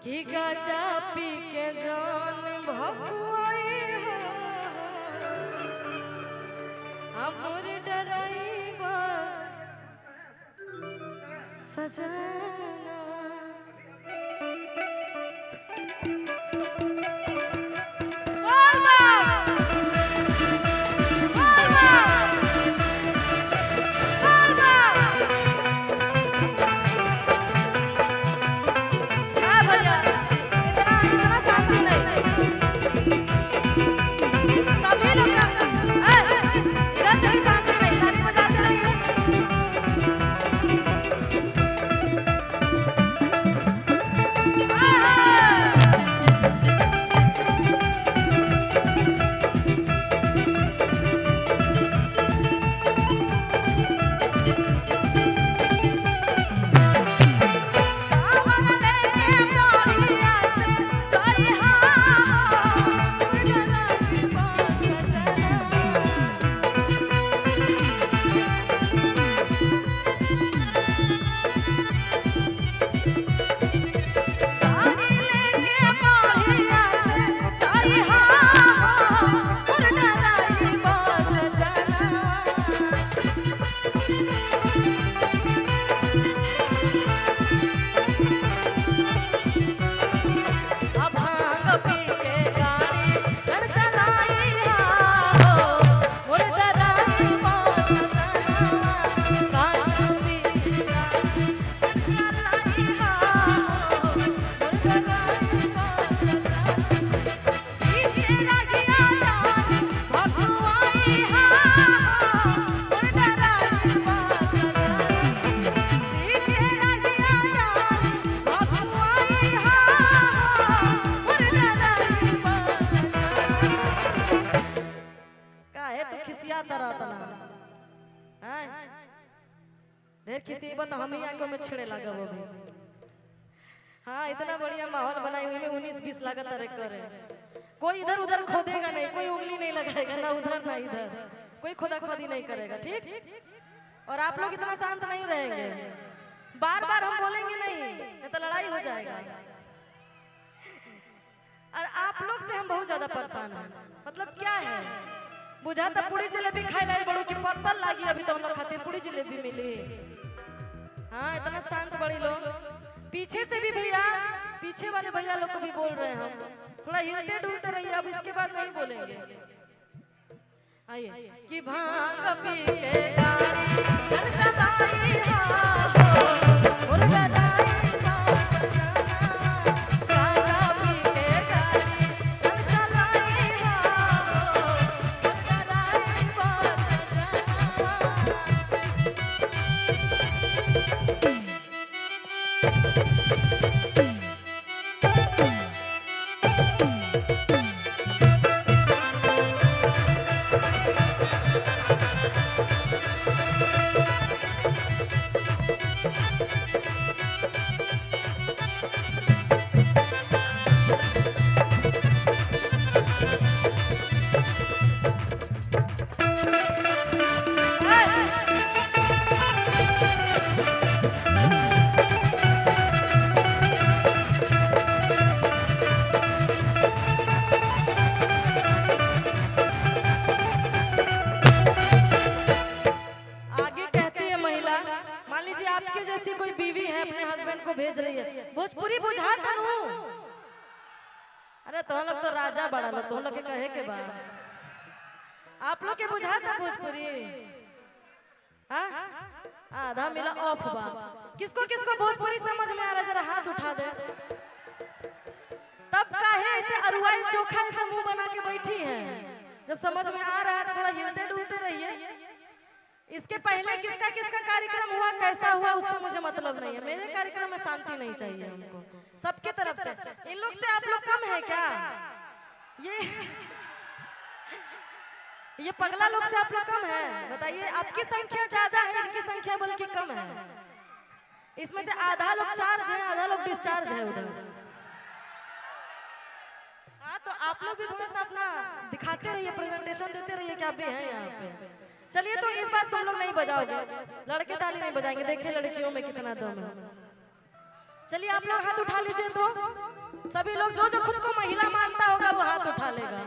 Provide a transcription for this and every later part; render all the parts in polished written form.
कि Gaza P के जान भकुआई हो हमर डराइबा सजनवा। ढेर खिसीबत हम ही आंखों में छेड़े लागब अभी। हाँ, इतना बढ़िया माहौल बनाई हुई में 19-20 लागत करे, कोई इधर उधर खोदेगा नहीं, कोई उंगली नहीं लगाएगा, ना उधर ना इधर, कोई खोदा खोदी नहीं करेगा, ठीक? और आप लोग इतना शांत नहीं रहेंगे, बार बार हम बोलेंगे नहीं, नहीं तो लड़ाई हो जाएगा। और आप लोग से हम बहुत ज्यादा परेशान हैं। मतलब क्या है, बुझाता पूरी जलेबी खाए लाए बड़ो की पत्तल लागी अभी तो हम लोग खातिर पूरी जलेबी मिली। हाँ, इतना शांत बड़ी लोग। पीछे से भी भैया, पीछे वाले भैया लोग को भी बोल रहे हैं हम, थोड़ा हिलते डुलते रहिए, अब इसके बाद नहीं बोलेंगे। आइए कि भांग पी के गाड़ी चलाई हो भेज रही है। भोजपुरी बुझा तनु। अरे तो लोग तो राजा बड़ा लोग, तो लोग के कहे के बाद आप लोग के बुझा था भोजपुरी। हाँ, आधा मिला ऑफ बा। किसको किसको भोजपुरी समझ में आ रहा है, जरा हाथ उठा दे। तब काहे ऐसे अरुआई चोखा ऐसे मुंह बना के बैठी है? जब समझ में आ रहा है तो थोड़ा हिलते डुलते रहिए। इसके पहले किसका किसका कार्यक्रम हुआ, कैसा हुआ, उससे मुझे मतलब नहीं है। मेरे कार्यक्रम में शांति नहीं चाहिए हमको, सबके तरफ से। इन लोग से आप लोग कम है क्या? ये पगला लोग से आप लोग कम है? बताइए, आपकी संख्या ज्यादा है, इनकी संख्या बल्कि कम है। इसमें से आधा लोग चार्ज है, आधा लोग डिस्चार्ज है उधर। हाँ, तो आप लोग भी थोड़ा सा अपना दिखाते रहिए, प्रेजेंटेशन देते रहिए कि आप भी हैं यहाँ पे। चलिए, तो इस बार तुम लोग नहीं बजाओगे, लड़के ताली नहीं बजाएंगे। देखे लड़कियों में कितना दम है। चलिए आप लोग हाथ उठा लीजिए। तो सभी लोग जो जो खुद को महिला मानता होगा वो हाथ उठा लेगा,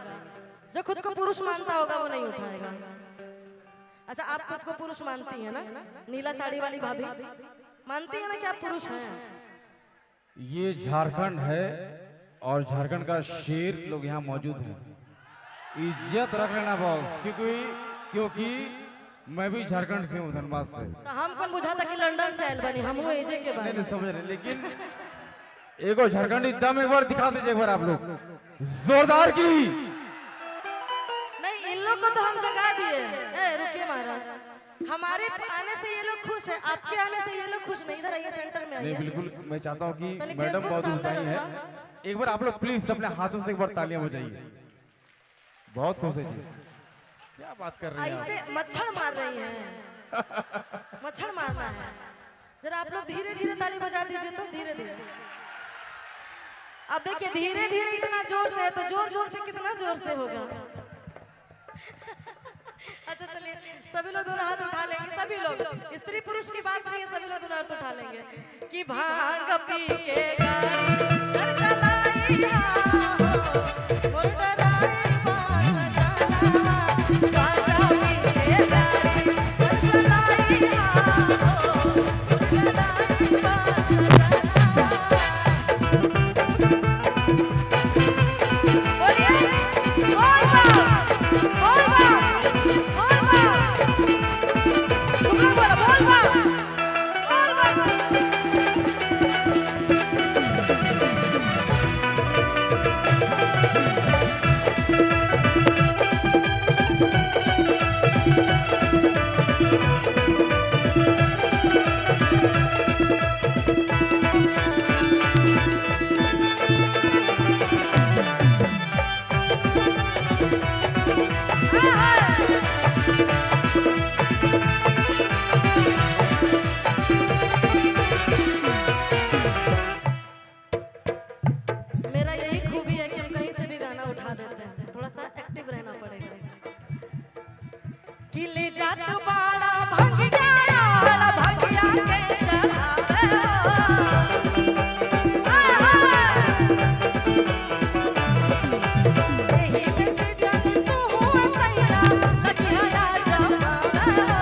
जो खुद को पुरुष मानता होगा वो नहीं उठाएगा। अच्छा, आप खुद को पुरुष मानती है ना? नीला साड़ी वाली भाभी मानती है ना कि आप पुरुष हैं? ये झारखंड है और झारखंड का शेर लोग यहाँ मौजूद हैं। इज्जत रख लेना बॉस, क्योंकि मैं भी झारखंड से हूँ, धनबाद से। तो हम कौन बुझा था कि लंदन से आयल बनी, हम एजे के बारे नहीं समझ रहे, लेकिन एगो झारखंडी दम एक बार दिखा दीजिए एक बार आप लोग जोरदार की। नहीं, इन लोग को तो हम जगा दिए। रुकिए महाराज, हमारे आने से ये लोग खुश है, आपके आने से ये लोग खुश नहीं। इधर आइए, सेंटर में आइए। नहीं बिल्कुल, मैं चाहता हूँ कि मैडम बहुत उत्साही है, एक बार आप लोग प्लीज अपने हाथों से एक बार तालियां बजाइए। बहुत खुश है जी, क्या बात कर रही हैं। ऐसे मच्छर मार रही हैं, मच्छर मारना है। जरा आप लोग धीरे धीरे ताली बजा दीजिए तो, धीरे धीरे। अब देखिए धीरे धीरे इतना जोर से है तो जोर जोर से कितना जोर से होगा। अच्छा चलिए, सभी लोग दोनों हाथ उठा लेंगे, सभी लोग, स्त्री पुरुष की बात नहीं है, सभी लोग दोनों हाथ उठा लेंगे कि भांग पी के गाड़ी चल चलाई हो, मोर डराई बांध जाना, गांजा पी के गाड़ी चल चलाई हो, मोर डराई बांध जाना। बोलिए बोल बा, बोल बा, बोल बा, तुम लोग बोलो, बोल बा, बोल बा। मेरा यही खूबी है कि हम कहीं से भी गाना उठा देते हैं, थोड़ा सा एक्टिव रहना पड़ेगा। कि ले जा तू बाड़ा भंगिया यार, भंगिया के चढ़ावे हो। हाय हाय। एही में से जन तू हुआ सैया, लखिया जमावे हो।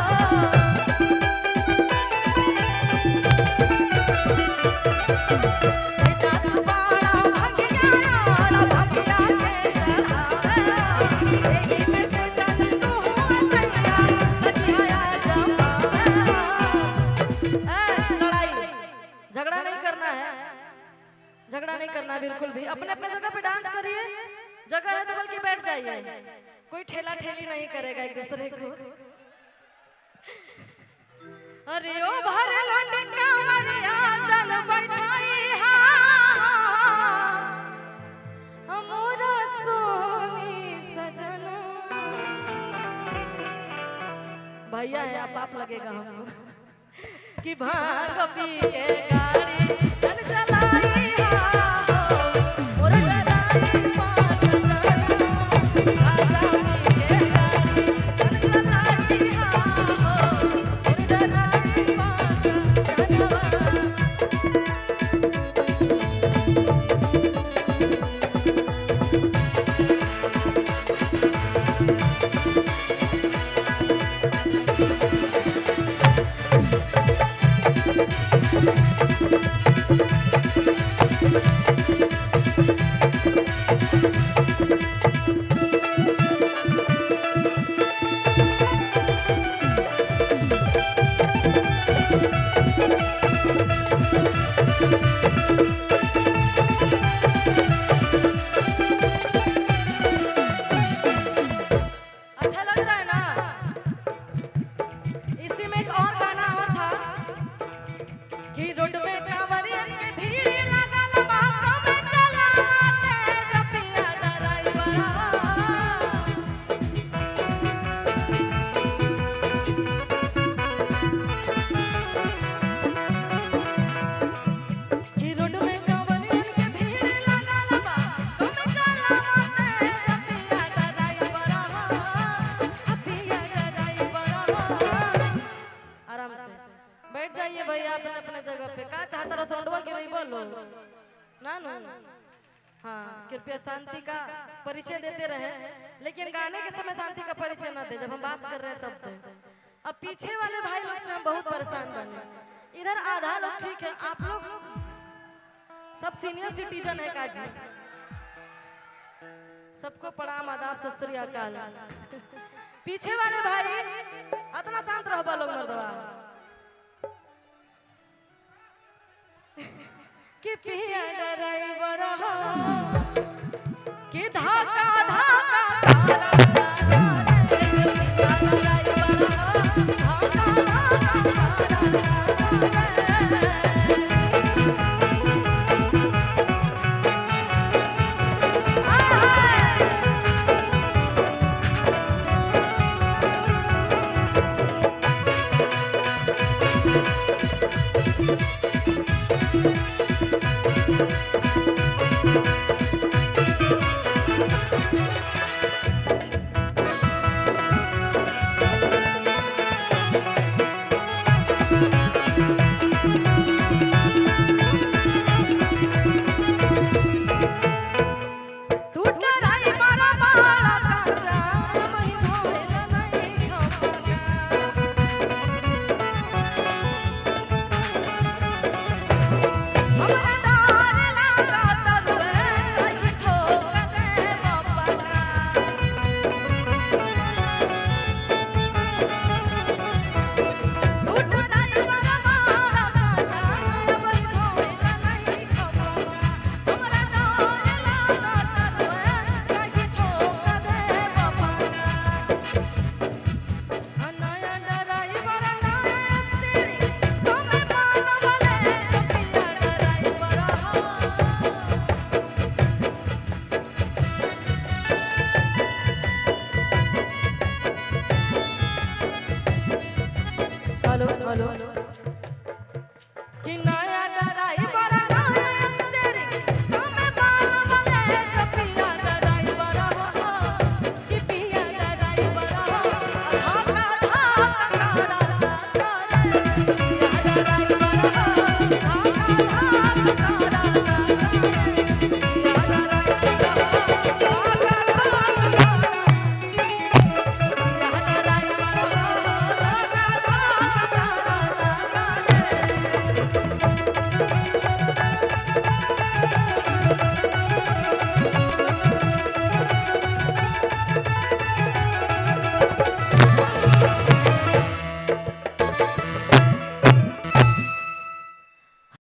ले जा तू बाड़ा भंगिया यार, भंगिया के चढ़ावे हो। एही में से जन तू हुआ सैया, लखिया जमावे हो। ए, लड़ाई झगड़ा नहीं करना है, झगड़ा नहीं करना बिल्कुल भी। अपने अपने जगह पे डांस करिए, जगह है तो बल्कि बैठ जाइए, कोई ठेला ठेली नहीं करेगा एक दूसरे को। अरे ओ भरे लंडन का मरिया जन बैठाई हा, मोरा सोनी सजना। भैया है आप, पाप लगेगा हमको कि भांग पी के गाड़ी चल चलाई हा, मोर डराई पास जाना, गांजा पी के गाड़ी चल चलाई हा, मोर डराई पास जाना। अच्छा लग रहा है ना? इसी में एक और गाना और था कि रोड में कांवरियन के भीड़ लागल बा, बैठ जाइए भैया अपने अपने जगह पे। का चाहता रहो सोंडवा की नहीं बोलो ना ना। हाँ, कृपया शांति का परिचय देते रहे, लेकिन गाने के समय शांति का परिचय ना दे, जब हम बात कर रहे हैं तब दे। अब पीछे वाले भाई लोग से हम बहुत परेशान बने। इधर आधा लोग ठीक है, आप लोग सब सीनियर सिटीजन है काजी, सबको प्रणाम आदाब सत श्री अकाल। पीछे वाले भाई इतना शांत रहो लोग मर्दवा कि पिया ड्राइवर हो कि धाका धाका हेलो हेलो कि